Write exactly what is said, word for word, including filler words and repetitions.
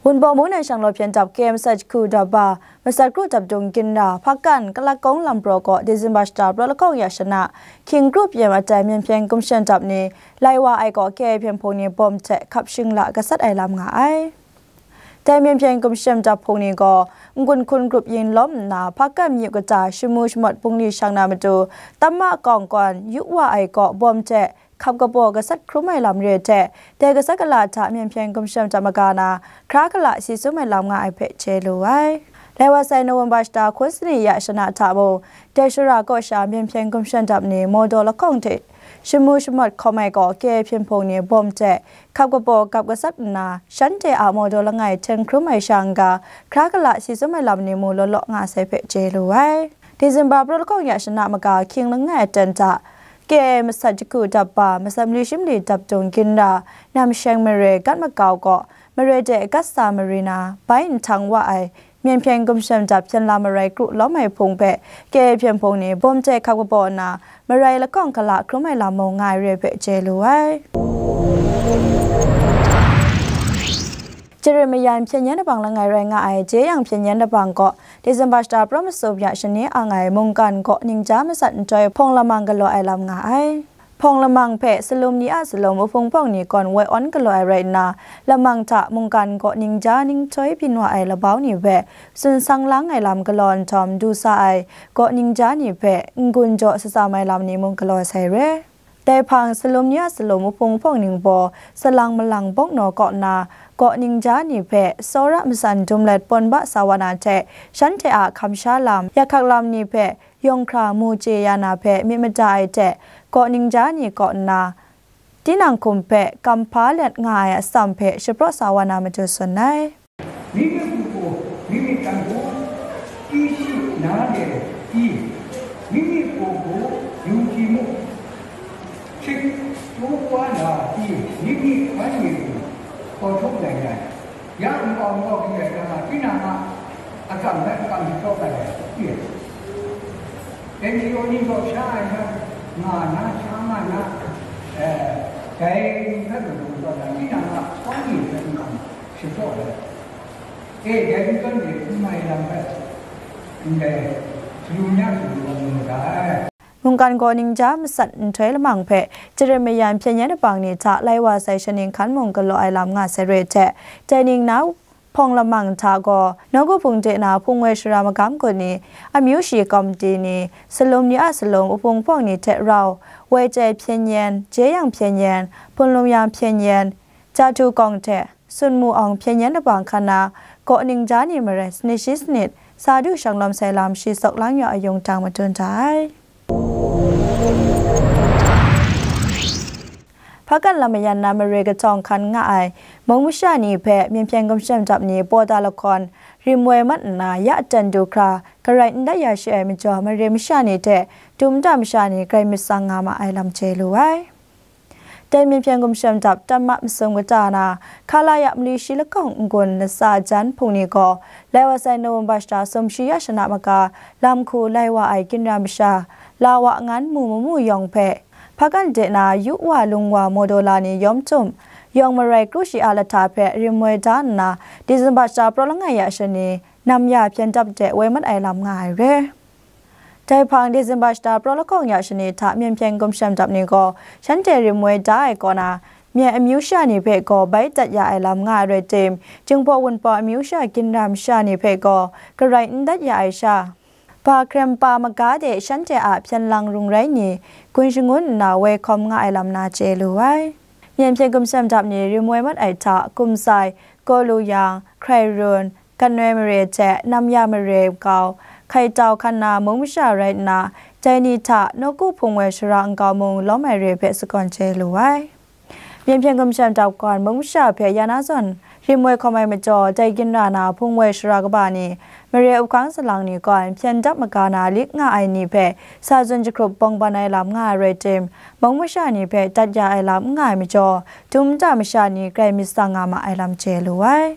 Wunpawng mung nang shang law hpyen dap K M sat jahku dap ba, masat kru dap dung ginra, Hpakan, Kalak Kawng lam praw kaw, December shata praw lahkawng ya shana, King Group yem atai Myen Hpyen Gumshem dap ni, lai wa ai kaw, K A hpyen hpung ni bawm hte hkap shingla gasat ai lam nga ai. Dai Myen Hpyen Gumshem dap hpung ni gaw, N-gun hkun grup yin lawm nna, Hpakan myu kata, shamu shamawt bungli shang na matu, tamma kawng kawn, yu wa ai kaw, bawm hte, hkap kabaw gasat hkrum ai lam re hte, dai gasat gala hta Myen Hpyen Gumshem dap maga na, hkra gala si sum ai lam nga ai hpe chye lu ai. Lai wa sai November shata hkun sani ya shana hta mung, dai shara kaw sha Myen Hpyen Gumshem dap ni Mawdaw lahkawng hte shamu shamawt hkawm ai kaw, K A hpyen hpung ni bawm hte hkap kabaw kap gasat nna, shanhte a Mawdaw langai hten hkrum ai sha n-ga, hkra gala si sum ai lam ni mu law law nga sai hpe chye lu ai. December praw lahkawng ya shana maga hkying langai aten hta, K A masat jahku dap ba, masat mali shi mali dap dung ginra, Namsheng mare, Gat Makau kaw, mare de Gat Sa Marina, bai nhtang wa ai, Myen Hpyen Gumshem dap hpyen la marai kru lawm ai hpung hpe, K A hpyen hpung ni bawm hte hkap kabaw nna, marai lahkawng gala hkrum ai lam mung nga ai re hpe chye lu ai. Jarit mayan hpyen yen labang langai rai nga ai, Jeyang hpyen yen labang kaw, December shata praw masum ya shani ang ai mungkan kaw ningja masat nhtoi hpawng lamang galaw ai lam nga ai. Hpawng lamang hpe salum ni a salum wuhpung hpawng ni gawn woi awn galaw ai rai nna, lamang hta mungkan kaw ningja ninghtoi byin wa ai labau ni hpe tsun sang lang ai lam galaw nhtawm du sa ai kaw ningja ni hpe n-gun jaw shatsam ai lam ni mung galaw sai re. Dai hpang salum ni a salum wuhpung hpawng ning baw, salang malang bawng naw kaw nna, kaw ningja ni hpe tsawra matsan dum let pawn ba sa wa na hte, shanhte a hkam sha lam, yakhak lam ni hpe yawng hkra mu chye ya na hpe myit mada ai hte, kaw ningja ni kaw nna, tinang hkum hpe kam hpa let nga ai atsam hpe shapraw sa wa na matu tsun ai. မိမိကိုယ်ကို မိမိတန်ဖိုး သိရှိနားလည်ပြီး မိမိကိုယ်ကို ယုံကြည်မှု ချစ်တိုးပွားလာပြီး မိမိစွမ်းရည်ကို ဖော်ထုတ်နိုင်ရန် ရန်ကုန်ပေါင်ကောက်ပြီးတဲ့အခါမှာ ဒီနာမှာ အကန့်ဘက်အကန့်ပြောကြတယ် တွေ့ရတယ်။ NGO ကြီးတော့ ဖျားရန် ငါနာ ဖျားမနာ အဲ ဒိုင်ဘက်ကို ပြောတာ ဒီနာမှာ စွမ်းရည်ဘက်မှာ ဖြစ်တော့တယ်။ အဲ ဒိုင်ဘက်ကို ဒီမှာ ရန်ဘက် ဒီလူများကို ပြောတာ Mungkan kaw ningja masat nhtoi lamang hpe jarit mayan hpyen yen labang ni hta lai wa sai shaning hkan mung galaw ai lam nga sai re hte, dai ning na hpawng lamang hta gaw, nawku hpung de na hpung woi shara magam kun ni, amyu shi kawmti ni, salum ni a salum wuhpung hpawng ni hte rau, woi chyai hpyen yen, jeyang hpyen yen, hpun lum yang hpyen yen, jahtu kawng hte, sun mu awng hpyen yen labang hkan na, kaw ningja ni marai sanit shi sanit, sa du shang lawm sai lam shi sawk lang yaw ayung dang madun da ai. Hpakan lam mayan na mare kahtawng hkan nga ai, mung masha ni hpe Myen Hpyen Gumshem dap ni pawda lahkawn rim woi mat nna, ya atan du hkra, garai n dat ya shi ai majaw, mare masha ni hte tum ta masha ni grai myit tsang nga ma ai lam chye lu ai. Dai Myen Hpyen Gumshem dap tamma masum kata na, hka la ya mali shi lakawng n-gun latsa jan hpung ni gaw, lai wa sai November shata sum shi ya shana maga, lam hku lai wa ai ginra masha, la wa ngan mu mamu yawng hpe, hpakan de na yu wa lung wa Mawdaw la ni yawm tum, yawng marai kru shi a lahta hpe rim woi da nna, December shata praw langai ya shani, nam ya hpyen dap de woi mat ai lam nga ai re. Dai hpang December shata praw lahkawng ya shani hta Myen Hpyen Gumshem dap ni gaw, shanhte rim woi da ai kaw na, Myen amyu sha ni hpe gaw bai dat ya ai lam nga ai rai tim, Jinghpaw Wunpawng amyu sha ginra masha ni hpe gaw garai n dat ya ai sha, ba hkrem pa maga de shanhte a hpyen lang rung rai ni, gun shangun nna woi hkawm nga ai lam na chye lu ai. Myen Hpyen Gumshem dap ni rim woi mat ai hta, Kumsai, Kaw Lu Yang, Hkrai Run, Gatnoi mare hte Namya mare kau, Hkai Tau hkan na mung masha rai nna, dai ni hta nawku hpung woi shara nkau mung lawm ai re hpe sagawn chye lu ai. Myen Hpyen Gumshem dap gawn mung masha hpe ya na zawn, rim woi hkawm ai majaw, dai ginra na hpung woi shara kaba ni, mare up hkang salang ni gawn hpyen dap maga na lik nga ai ni hpe sa tsun jahkrup bawng ban ai lam nga ai rai tim, mung masha ni hpe dat ya ai lam n nga ai majaw, dum nta masha ni grai myit tsang nga ma ai lam chye lu ai.